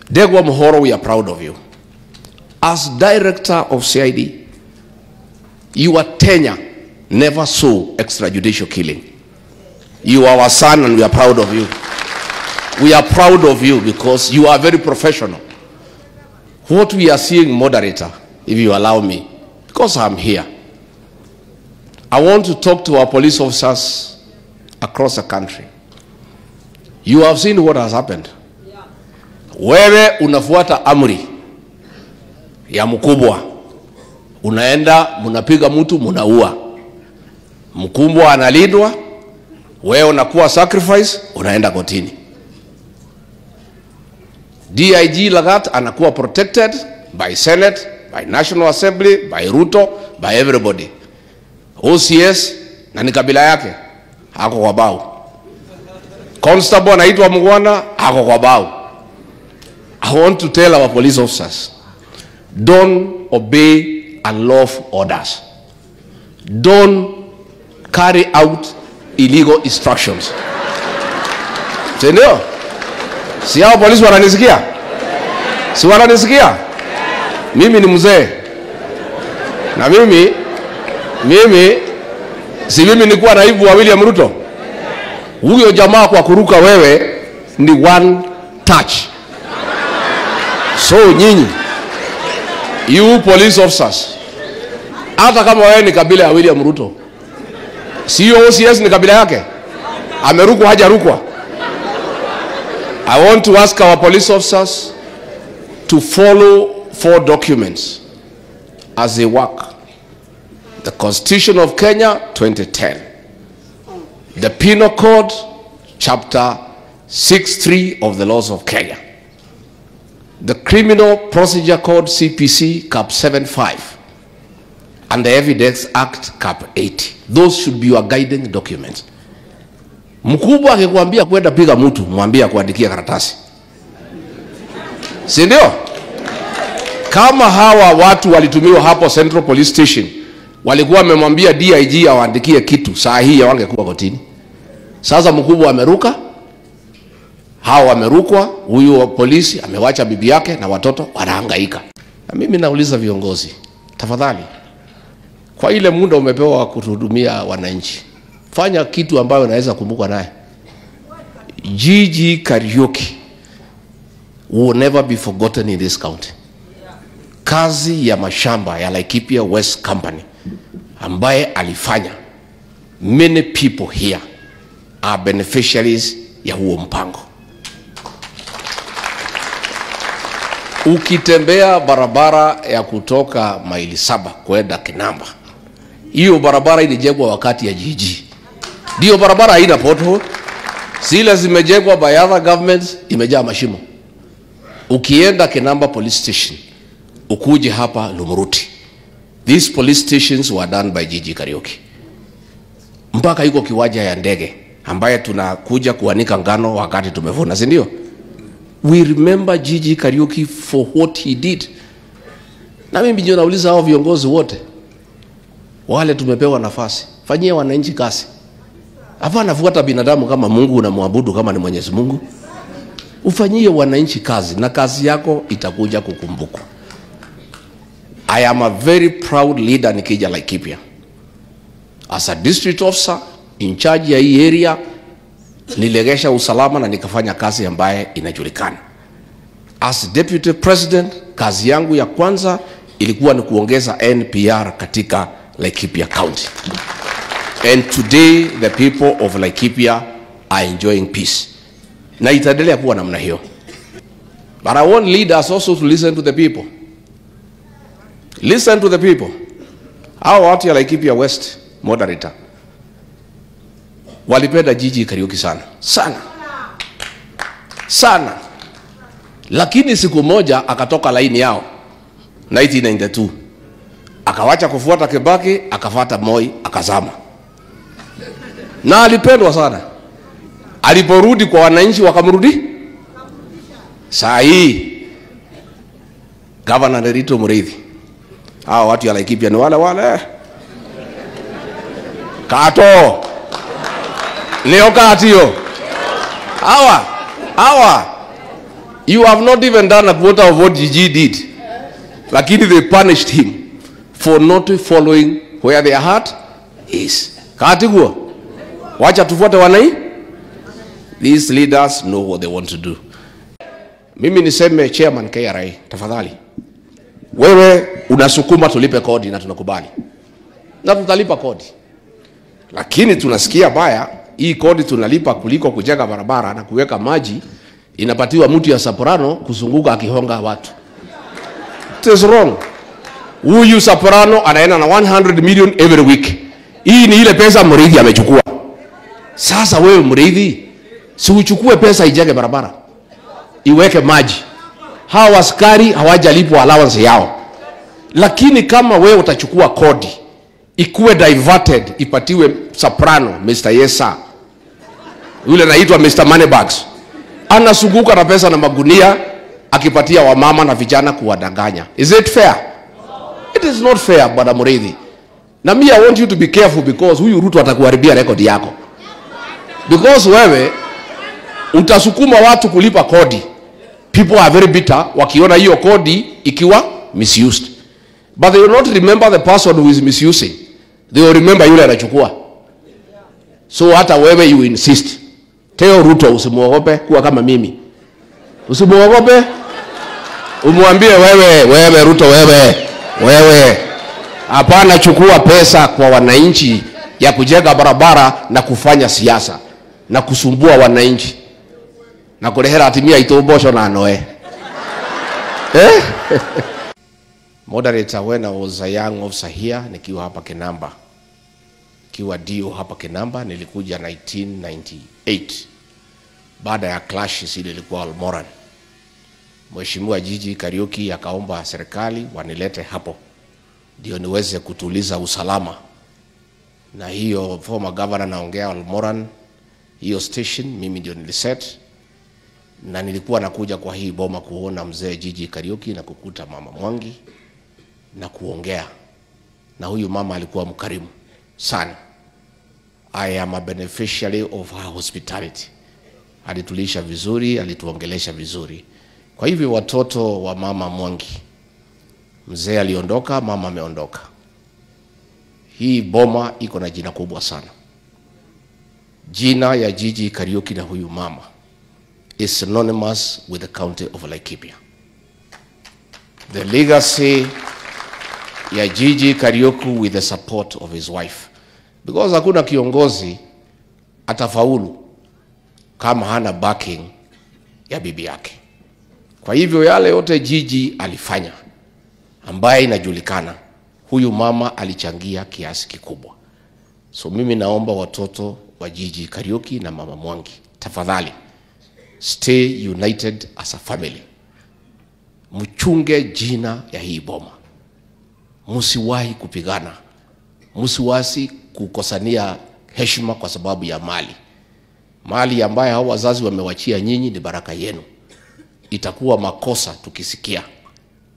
Ndegwa Muhoro, we are proud of you. As director of CID, your tenure never saw extrajudicial killing. You are our son and we are proud of you. We are proud of you because you are very professional. What we are seeing, moderator, if you allow me, because I'm here, I want to talk to our police officers across the country. You have seen what has happened. Wewe unafuata amri ya mkubwa, unaenda mnapiga mtu, mnaua. Mkubwa analindwa, wewe unakuwa sacrifice, unaenda kotini. DIG Lagat anakuwa protected by Senate, by National Assembly, by Ruto, by everybody. OCS na ni kabila yake, ako kwa bao. Constable anaitwa Mugwana, ako kwa bao. I want to tell our police officers, don't obey unlawful orders. Don't carry out illegal instructions. Sindio? Si hao polisi wananisikia? Si wananisikia? Mimi ni mzee. Na mimi si mimi nilikuwa naibu wa William Ruto. Huyo jamaa kwa kuruka wewe ni one touch. So nyinyi, you police officers, hata kama wewe ni kabila ya William Ruto, sio OCS ni kabila yake, amerukwa hajarukwa. I want to ask our police officers to follow 4 documents as they work. The Constitution of Kenya 2010, the Penal Code chapter 6.3 of the laws of Kenya, the Criminal Procedure Code CPC Cap 75, and the Evidence Act Cap 80. Those should be your guiding documents. Mkubwa akikwambia kwenda piga mtu, mwambie akuandikia karatasi. Si ndio? Kama hawa watu walitumiwa hapo Central Police Station, walikuwa wamemwambia DIG awaandikie kitu, saa hii hawangekuwa kotini. Sasa mkubwa ameruka, hawa wamerukwa, huyu wa polisi amewacha bibi yake na watoto wanahangaika. Na mimi nauliza viongozi, tafadhali, kwa ile muda umepewa kutuhudumia wananchi, fanya kitu ambayo unaweza kukumbukwa naye. G.G. Kariuki will never be forgotten in this county. Kazi ya mashamba ya Laikipia West Company ambaye alifanya, many people here are beneficiaries ya huo mpango. Ukitembea barabara ya kutoka maili 7 kwenda Kinamba, hiyo barabara ilijengwa wakati ya GG. Ndio barabara haina pothole. Zile zimejengwa by other governments, imejaa mashimo. Ukienda Kinamba police station, ukuje hapa Lumuruti, these police stations were done by GG Kariuki. Mpaka iko kiwanja ya ndege ambaye tunakuja kuanika ngano wakati tumevuna, si ndio? We remember GG Kariuki for what he did. Na mimi ndio nauliza hao viongozi wote wale tumepewa nafasi, fanyia wananchi kazi. Hapana fuata binadamu kama Mungu unamwabudu kama ni Mwenyezi Mungu. Ufanyie wananchi kazi na kazi yako itakuja kukumbukwa. I am a very proud leader nikija Laikipia. As a district officer in charge ya hii area, nilegesha usalama na nikafanya kazi ambaye inajulikana. As deputy president, kazi yangu ya kwanza ilikuwa ni kuongeza NPR katika Laikipia County. And today the people of Laikipia are enjoying peace. Na itaendelea kuwa namna hiyo. But I want leaders also to listen to the people. Listen to the people. Hao watu ya Laikipia West, moderator, walipenda GG Kariuki sana. Sana. Sana. Lakini siku moja akatoka laini yao 1992. Akawacha kufuata Kibaki, akafuata Moi, akazama. Na alipendwa sana. Aliporudi kwa wananchi wakamrudi. Saa hii Governor Nderitu Muriithi, hao watu ya Laikipia ni wale wale. Kato. Leo katio. Hawa. You have not even done a quarter of what GG did. Lakini they punished him for not following where their heart is. Katiguo. Wacha tufuate wanai. These leaders know what they want to do. Mimi niseme chairman KRA, tafadhali. Wewe unasukuma tulipe kodi na tunakubali. Na tutalipa kodi. Lakini tunasikia baya, hii kodi tunalipa kuliko kujenga barabara na kuweka maji, inapatiwa mtu ya Soprano kuzunguka akihonga watu. It is wrong. Huyu Soprano anaenda na 100 million every week. Hii ni ile pesa Muriithi amechukua. Sasa wewe Muriithi, si uchukue pesa ijenge barabara, iweke maji. Hawa askari hawajalipwa allowance yao. Lakini kama wewe utachukua kodi, ikuwe diverted, ipatiwe Soprano, Mr. Yesa. Yule anaitwa Mr. Moneybags. Anazunguka na pesa na magunia, akipatia wamama na vijana kuwadanganya. Is it fair? It is not fair, Bwana Muriithi. Na me, I want you to be careful because huyu Ruto atakuharibia record yako. Because wewe utasukuma watu kulipa kodi. People are very bitter wakiona hiyo kodi ikiwa misused. But they will not remember the person who is misusing. They will remember yule anachukua. So hata wewe you insist. Tell Ruto usimuogope kuwa kama mimi. Usimuogope. Umwambie wewe, wewe Ruto wewe, wewe. Hapana, chukua pesa kwa wananchi ya kujenga barabara na kufanya siasa na kusumbua wananchi. Na kurehera atimia itombosho na noe. Eh? Moderator, when I was a young officer here, nikiwa hapa Kinamba. Nikiwa DO hapa Kinamba, nilikuja 1998. Baada ya clashes ile ilikuwa Almoran. Mheshimiwa Jiji Kariuki akaomba serikali wanilete hapo ndio niweze kutuliza usalama. Na hiyo former governor naongea Almoran, hiyo station mimi ndio niliset. Na nilikuwa nakuja kwa hii boma kuona mzee Jiji Kariuki na kukuta mama Mwangi na kuongea. Na huyu mama alikuwa mkarimu sana. I am a beneficiary of her hospitality. Alitulisha vizuri, alituongelesha vizuri. Kwa hivyo watoto wa mama Mwangi, mzee aliondoka, mama ameondoka. Hii boma iko na jina kubwa sana. Jina ya Jiji Kariuki na huyu mama is synonymous with the county of Laikipia. The legacy ya Jiji Kariuki with the support of his wife. Because hakuna kiongozi atafaulu kama hana backing ya bibi yake. Kwa hivyo yale yote Jiji alifanya, ambaye inajulikana, huyu mama alichangia kiasi kikubwa. So mimi naomba watoto wa Jiji Kariuki na mama Mwangi, tafadhali stay united as a family. Mchunge jina ya hii boma. Msiwahi kupigana. Msiwasi kukosania heshima kwa sababu ya mali. Mali ambayo hao wazazi wamewachia nyinyi ni baraka yenu. Itakuwa makosa tukisikia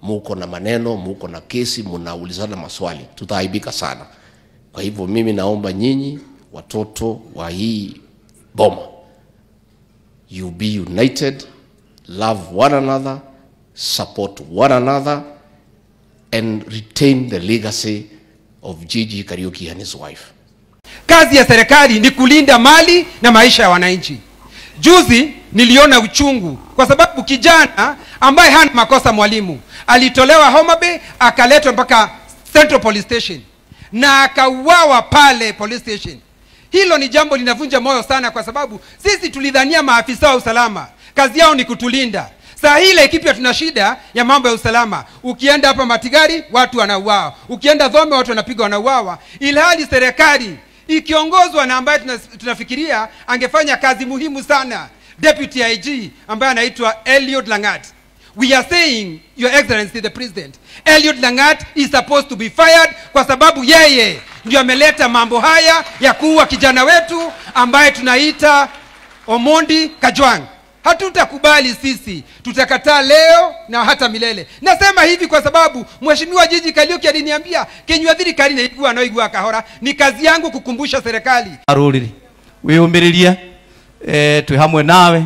muko na maneno, muko na kesi, mnaulizana maswali. Tutaaibika sana. Kwa hivyo mimi naomba nyinyi watoto wa hii boma, you be united, love one another, support one another, and retain the legacy of Jiji Kariuki and his wife. Kazi ya serikali ni kulinda mali na maisha ya wananchi. Juzi niliona uchungu kwa sababu kijana ambaye hana makosa, mwalimu, alitolewa Homa Bay akaletwa mpaka Central Police Station na akauawa pale police station. Hilo ni jambo linavunja moyo sana, kwa sababu sisi tulidhania maafisa wa usalama kazi yao ni kutulinda. Saa hii Laikipia tuna shida ya mambo ya usalama. Ukienda hapa Matigari watu wanauawa, ukienda Dhome watu wanapigwa wanauawa, ilhali serikali ikiongozwa na ambaye tunafikiria angefanya kazi muhimu sana, Deputy IG ambaye anaitwa Eliud Langat. We are saying, Your Excellency the President, Eliud Langat is supposed to be fired kwa sababu yeye ndio ameleta mambo haya ya kuua kijana wetu ambaye tunaita Omondi Kajwang. Hatutakubali sisi, tutakataa leo na hata milele. Nasema hivi kwa sababu Mheshimiwa Jiji Kariuki aliniambia kinywa thirikari na igua no igua kahora, ni kazi yangu kukumbusha serikali. Aruriri wiyumiririe twi hamwe nawe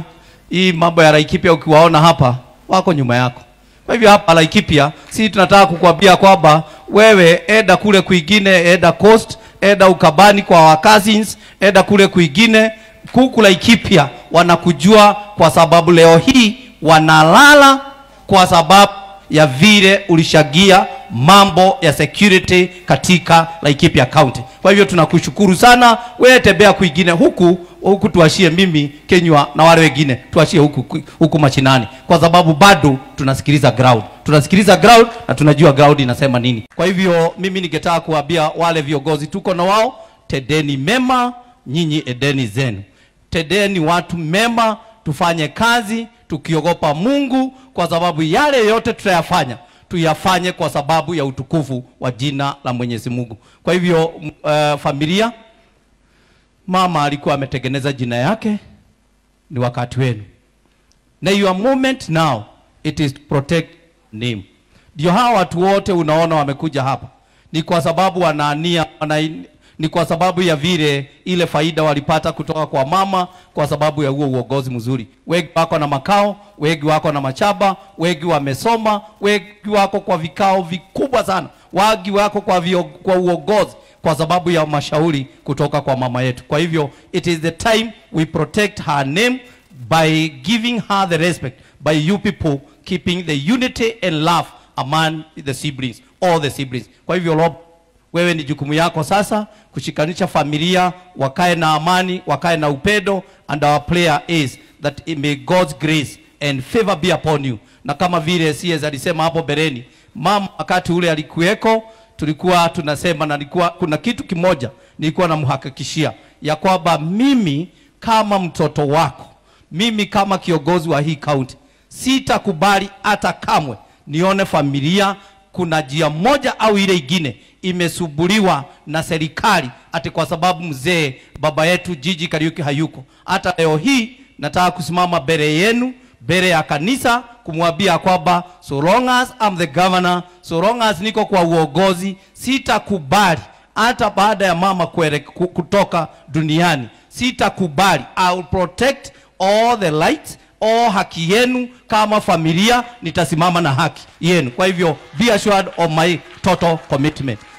Hii mambo ya Laikipia ukiwaona hapa wako nyuma yako. Kwa hivyo hapa Laikipia si tunataka kukuambia kwamba wewe enda kule kwingine, enda Coast, enda Ukabani kwa our cousins, enda kule kwingine. Kuku Laikipia wanakujua kwa sababu leo hii wanalala kwa sababu ya vile ulishagia mambo ya security katika Laikipia County. Kwa hivyo tunakushukuru sana. Wewe tembea kwingine, huku huku tuashie mimi Kenywa na wale wengine, tuashie huku huku mashinani, kwa sababu bado tunasikiliza ground. Tunasikiliza ground na tunajua ground inasema nini. Kwa hivyo mimi ningetaka kuambia wale viongozi tuko na wao, tendeni mema, nyinyi edeni zenu. Tendeni watu mema, tufanye kazi tukiogopa Mungu, kwa sababu yale yote tutayafanya, tuyafanye kwa sababu ya utukufu wa jina la Mwenyezi Mungu. Kwa hivyo familia, mama alikuwa ametengeneza jina yake, ni wakati wenu. Na your moment now, it is to protect name. Ndio hawa watu wote unaona wamekuja hapa, ni kwa sababu wanaania, ni kwa sababu ya vile ile faida walipata kutoka kwa mama, kwa sababu ya huo uongozi mzuri. Wengi wako na makao, wengi wako na machaba, wengi wamesoma, wengi wako kwa vikao vikubwa sana, wengi wako kwa uongozi kwa sababu ya mashauri kutoka kwa mama yetu. Kwa hivyo it is the time we protect her name by giving her the respect, by you people keeping the unity and love among the siblings, all the siblings. Kwa hivyo Rob, wewe ni jukumu yako sasa kushikanisha familia, wakae na amani, wakae na upendo, and our prayer is that may God's grace and favor be upon you. Na kama vile CS alisema hapo bereni, mama wakati ule alikuweko, tulikuwa tunasema, na nilikuwa kuna kitu kimoja nilikuwa namhakikishia ya kwamba mimi kama mtoto wako, mimi kama kiongozi wa hii county, sitakubali hata kamwe nione familia kuna njia moja au ile ingine imesubuliwa na serikali ati kwa sababu mzee baba yetu Gigi Kariuki hayuko. Hata leo hii nataka kusimama mbele yenu, mbele ya kanisa, kumwambia kwamba so long as I'm the governor, so long as niko kwa uongozi, sitakubali hata baada ya mama kutoka duniani, sitakubali. I will protect all the rights, all haki yenu kama familia, nitasimama na haki yenu. Kwa hivyo be assured of my total commitment.